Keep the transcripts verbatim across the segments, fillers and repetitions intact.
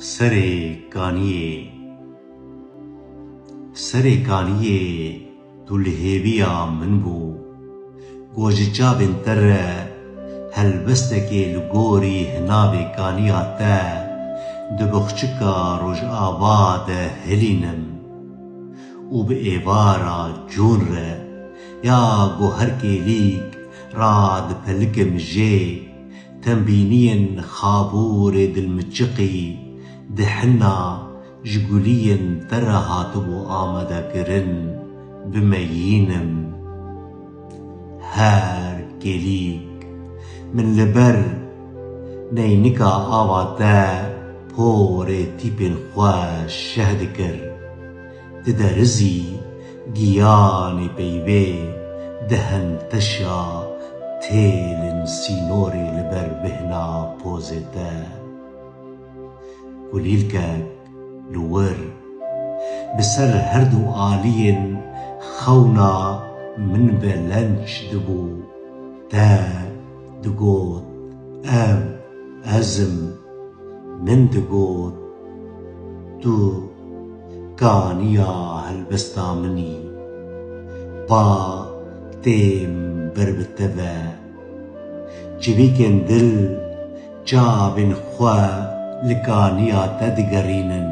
Serê kaniyê. Serê kaniyê tu li hêviya min bû. Ku ji çavên te re helbestekê li gorî hinavê kaniya te di boxçika Rojava de hilînim û bi êvara cûn re ya ku her kêlîk radipelikim jê, tembîniyên xabûrê dilmiçiqî di hina ji guliyên te re hatibû amadekirin, bimeyînim. Her kêlîk min li ber neynika ava te porê tîpên xwe şeh dikir. Diderizî giyanê peyvê di henteşa têlên sînorê li ber bihna pozê te. Kulîlkek li wir bi ser her du aliyên xewna min ve lenç dibû. Te digot, ev ez im. Min digot, tu kaniya helbesta min î. Ba têm ber bi te ve. Çivîkên dil çavên xwe li kaniya te digerînin.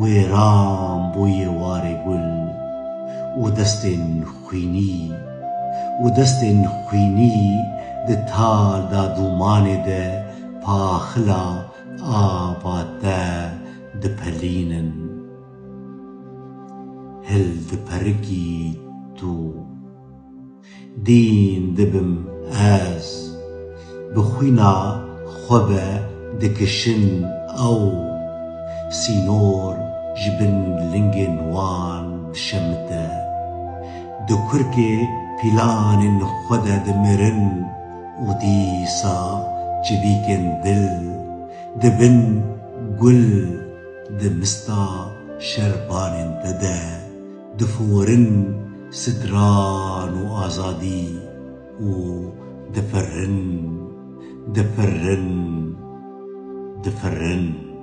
Wêran bûye warê gul û destên xwînî û destên xwînî di tal da dûmanê de paxila ava te dipelînin. Hildiperikî tu. Dîn dibim ez. Bi xwîna xwe ve dikişin ew. Sînor ji bin lingên wan dişemite. Di kurkê pîlanên xwe de dimirin û dîsa çivîkên dil dibin gul di mista şerbanên te de. Diforin stran û azadî û difirin, difirin, difirin.